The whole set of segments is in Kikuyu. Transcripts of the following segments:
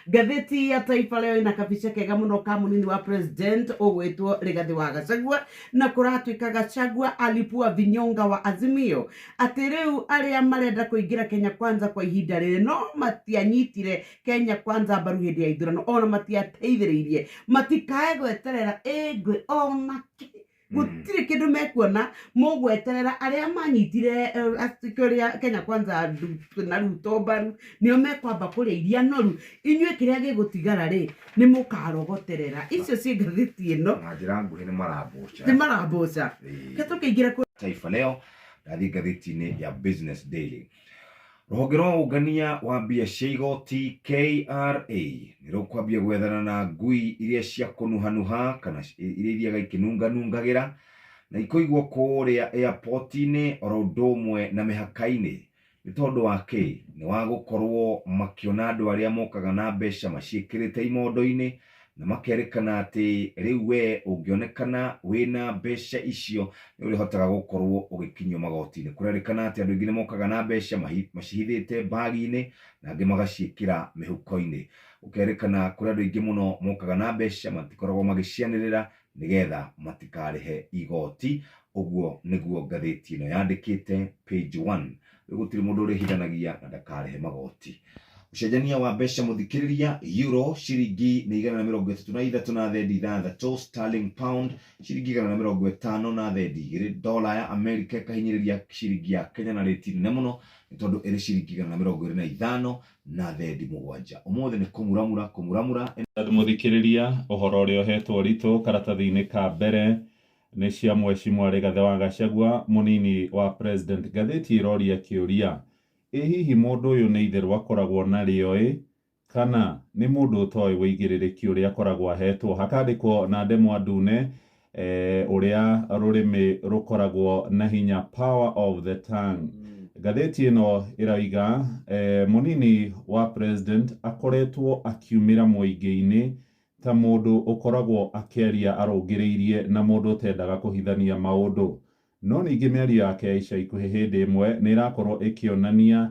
Ngathĩti ya Taifa Leo ĩna kabica kega mũno ka mũnini wa president ũgwĩtwo Rigathĩ wa Gachagua, na kũratuĩka Gachagua alipua vinyonga wa Azimio, atĩ rĩu arĩa marenda kũingĩra Kenya Kwanza kwa ihinda rĩrĩ no matianyitire Kenya Kwanza mbaru hĩndĩ ya ithurano, ona matiateithĩrĩirie, matikae gweterera ĩngwe ona kĩ. Gũtirĩ kĩndũ mekuona. Mũgweterera arĩa manyitire kĩrĩa Kenya Kwanza na Ruto mbaru nĩo mekwamba kũrĩa iria noru. Inyuĩ kĩrĩa gĩgũtigara rĩ, nĩ mũkarogoterera. Icio ciĩ ngathĩti ĩno. Na njĩra nguhĩ nĩ maramboca. Nĩ maramboca. Reke tũkĩingĩre kũ Taifa Leo, ndathiĩ ngathĩti-inĩ ya Business Daily. Rũhonge rwa ũngania wa mbia cia igoti KRA nĩ rũkwambia gwethana na ngui iria cia kũnuhanuha kana iria ithiaga ikĩnunganungagĩra na ikoigwo kũrĩa airport-inĩ oro ũndũ ũmwe na mĩhaka-inĩ. Nĩ tondũ wa kĩ? Nĩ wa gũkorwo makĩona andũ arĩa mokaga na mbeca maciĩkĩrĩte imondo-inĩ na makerĩkana atĩ rĩu we ũngĩonekana wĩna mbeca icio nĩ ũrĩhotaga gũkorwo ũgĩkinyio magoti-inĩ. Kũrerĩkana atĩ andũ aingĩ nĩ mokaga na mbeca macihithĩte mbagi-inĩ na angĩ magaciĩkĩra mĩhuko-inĩ. Gũkerĩkana kũrĩ andũ aingĩ mũno mokaga na mbeca matikoragwo magĩcianĩrĩra nĩgetha matikarĩhe igoti. Ũguo nĩguo ngathĩti ĩno yandĩkĩte page one. Rĩu gũtirĩ mũndũ ũrĩhithanagia na ndakarĩhe magoti. Ũcenjania wa mbeca mũthikĩrĩria, euro ciringi nĩ 133 na thendi 6, sterling pound ciringi 150 na thendi 2, dola ya Amerika ĩkahinyĩrĩria ciringi ya Kenya na rĩti nene mũno nĩ tondũ ĩrĩ ciringi 125 na thendi 7. Ũmũthĩ nĩ kũmuramura kũmuramura. Mũthikĩrĩria, ũhoro ũrĩa ũhetwo ũritũ karatathi-inĩ ka mbere nĩ cia Mheshimiwa Rigathĩ wa Gachagua, mũnini wa President. Ngathĩti ĩroria kĩũria, ĩ hihi mũndũ ũyũ nĩ itherũ akoragwo narĩo ĩ, kana nĩ mũndũ ũtoĩ wĩigĩrĩrĩki ũrĩa akoragwo ahetwo? Hakandĩkwo na ndemwa ndune ũrĩa rũrĩmĩ rũkoragwo na hinya, power of the tongue. Ngathĩti ĩno ĩroiga mũnini wa President akoretwo akiumĩra mũingĩ-inĩ ta mũndũ ũkoragwo akĩaria arũngĩrĩirie na mũndũ ũtendaga kũhithania maũndũ. No ningĩ mĩario yake ya ica ikuhĩ hĩndĩ ĩmwe nĩ ĩrakorwo ĩkĩonania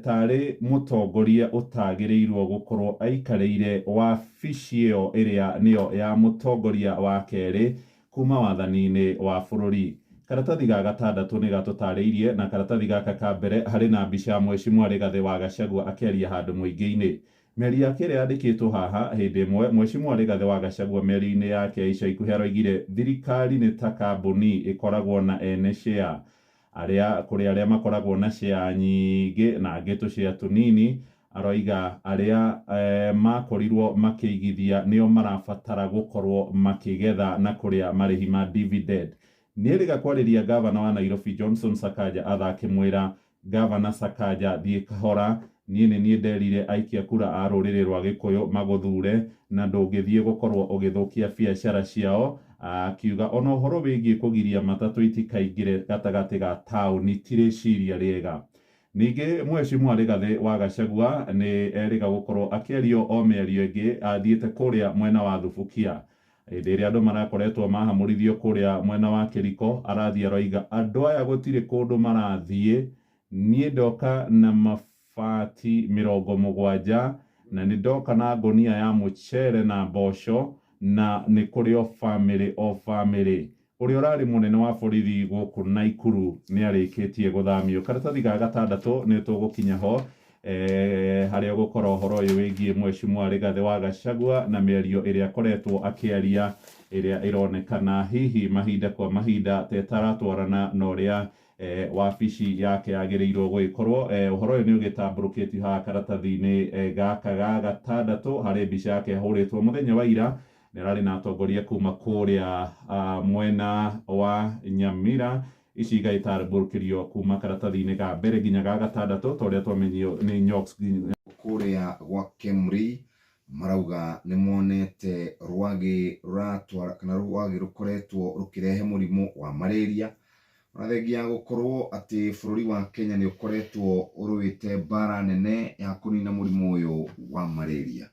ta arĩ mũtongoria ũtagĩrĩirwo gũkorwo aikarĩire wabici ĩyo ĩrĩa nĩyo ya mũtongoria wa kerĩ kuma wathani-inĩ wa bũrũri. Karatathi ga gatandatũ nĩ gatũtarĩirie na karatathi gaka ka mbere harĩ na mbica ya Mheshimiwa Rigathĩ wa Gachagua akĩaria handũ mũingĩ-inĩ. Mĩario yake ĩrĩa yandĩkĩtwo haha, Hĩndĩ ĩmwe, Mheshimiwa Rigathĩ wa Gachagua mĩario-inĩ yake ya ica ikuhĩ aroigire thirikari nĩ ta kambuni ĩkoragwo na ene share, arĩa kũrĩ arĩa makoragwo na share nyingĩ na angĩ tũ share tũnini. Aroiga arĩa makorirwo makĩigithia nĩo marabatara gũkorwo makĩgetha na kũrĩa marĩhi ma dividend. Nĩerĩga kwarĩria ngavana wa Nairobi Johnson Sakaja atha akĩmwĩra Ngavana Sakaja thiĩ kahora, niĩ nĩ niĩ nderire aikia kura a rũrĩrĩ rwa Gĩkũyũ magũthure na ndũngĩthiĩ gũkorwo ũgĩthũkia biacara ciao, akiuga ona ũhoro wĩgiĩ kũgiria matatũ itikaingĩre gatagatĩ ga taũni ti rĩciria rĩega. Ningĩ Mheshimiwa Rigathĩ wa Gachagua nĩ erĩga gũkorwo akĩario o mĩario ĩngĩ athiĩte kũrĩa mwena wa Thubukia. Hĩndĩ ĩrĩa andũ marakoretwo mahamũrithio kũrĩa mwena wa Kĩriko, arathiĩ aroiga andũ aya gũtirĩ kũndũ marathiĩ, niĩ ndoka na mabati 70 na nĩ ndoka na ngũnia ya mũcere na mboco na nĩ kũrĩ o bamĩrĩ o bamĩrĩ. Ũrĩa ũrarĩ mũnene wa borithi gũkũ Naikuru nĩ arĩkĩtie gũthamio. Karatathi ga gatandatũ nĩ tũgũkinya ho harĩa ũgũkora ũhoro ũyũ wĩgiĩ Mheshimiwa Rigathĩ wa Gachagua na mĩario ĩrĩa akoretwo akĩaria ĩrĩa ĩronekana hihi mahinda kwa mahinda ta ĩtaratwarana na ũrĩa wabici yake yagĩrĩirwo gũgĩkorwo. Ũhoro ũyũ nĩ ũgĩtambũrũkĩtio haha karatathi-inĩ gaka ga gatandatũ harĩ mbica yake ĩhũrĩtwo mũthenya wa ira. Nĩ ararĩ na atongoria kuma kũrĩa mwena wa Nyamira. Ici igagĩtambũrũkĩrio kuma karatathi-inĩ ga mbere nginya ga gatandatũ ta ũrĩa twamenyio nĩ Nyox. Kũrĩa gwa Kemri marauga nĩ monete rwagĩ rũratwara kana rwagĩ rũkoretwo rũkĩrehe mũrimũ wa malaria. Ona thengia ya gũkorwo atĩ bũrũri wa Kenya nĩ ũkoretwo ũrũĩte mbara nene ya kũnina mũrimũ ũyũ wa malaria.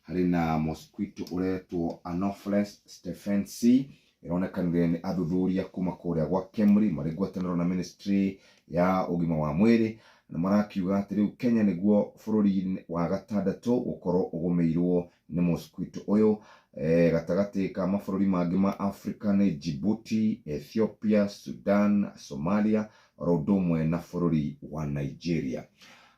Harĩ na mosquito ũretwo Anopheles stephensi ĩronekanire nĩ athuthuria kuma kũrĩa gwa KEMRI marĩ ngwatanĩro na ministry ya ũgima wa mwĩrĩ. Na marakiuga atĩ rĩu Kenya nĩguo bũrũri wa gatandatũ gũkorwo ũgũmĩirwo nĩ mosquito ũyũ. Gatagatĩ ka mabũrũri mangĩ ma Africa nĩ Djibouti, Ethiopia, Sudan, Somalia oro ũndũ ũmwe na bũrũri wa Nigeria.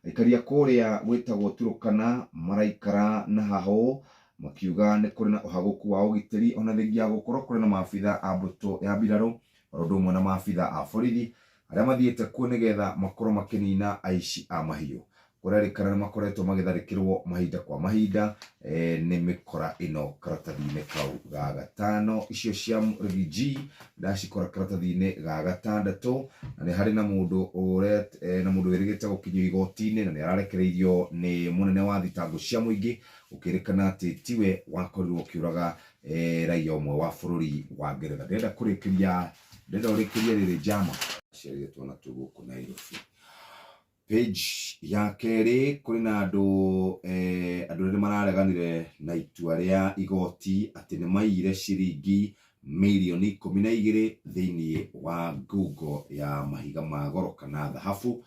Aikari a kũrĩa gwĩtagwo Turukana maraikara na hahũ makiuga nĩ kũrĩ na ũhagũku wa ũgitĩri ona thengia ya gũkorwo kũrĩ na maabitha a mbũtũ ya mbirarũ oro ũndũ ũmwe na maabitha a borithi arĩa mathiĩte kuo nĩgetha makorwo makĩnina aici a mahiũ. Kũrerĩkana nĩ makoretwo magĩtharĩkĩrwo mahinda kwa mahinda nĩ mĩkora ĩno karatathi-inĩ kau ga gatano. Icio cia Riggy G ndacikora karatathi-inĩ ga gatandatũ, na nĩ harĩ na mũndũ na mũndũ wĩrĩgĩte gũkinyio igoti-inĩ na nĩ ararekereirio nĩ mũnene wa thitango cia mũingĩ gũkĩrĩkana atĩ tiwe wakorirwo ũkĩũraga raia ũmwe wa bũrũri wa Ngeretha. Ndĩrenda kũrĩkĩria, ndĩrenda ũrĩkĩrie rĩrĩ njama ciarire twana tũu gũkũ Nairobi. Page ya kerĩ kũrĩ na andũ andũ erĩ marareganire na itua rĩa igoti atĩ nĩ maiyire ciringi mirioni 12 thĩinĩ wa ngungo ya mahiga ma goro kana thahabu.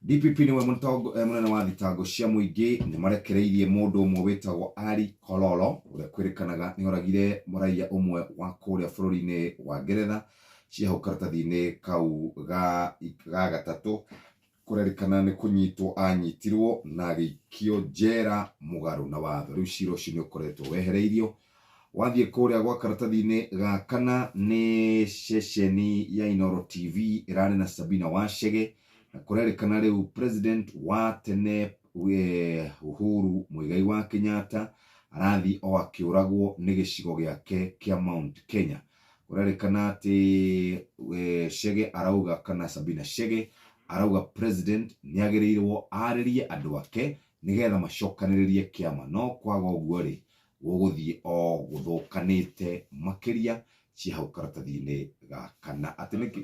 DPP nĩwe mũnene wa thitango cia mũingĩ nĩ marekereirie mũndũ ũmwe wĩtagwo Ali Kololo ũrĩa kwĩrĩkanaga nĩ oragire mũraiya ũmwe wa kũrĩa bũrũri-inĩ wa Ngeretha. Cia hau karatathi-inĩ kau ga gatatũ kũrerĩkana nĩ kũnyitwo anyitirwo na agĩikio njera mũgarũ na watho. Rĩu cira ũcio nĩ ũkoretwo wehereirio. Wathiĩ kũrĩa gwa karatathi-inĩ ga kana nĩ ceceni ya Inooro TV ĩrarĩ na Sabina Wachege, na kũrerĩkana rĩu president wa tene Uhuru Muigai wa Kenyatta arathiĩ o akĩũragwo nĩ gĩcigo gĩake kĩa Mount Kenya. Kũrerĩkana atĩ Chege arauga kana Sabina Chege arauga president nĩ agĩrĩirwo arĩrie andũ ake nĩgetha macokanĩrĩrie kĩama, no kwaga ũguo rĩ gũgũthiĩ o gũthũkanĩte makĩria. Cia hau karatathi-inĩ ga kana atĩ nĩkĩ.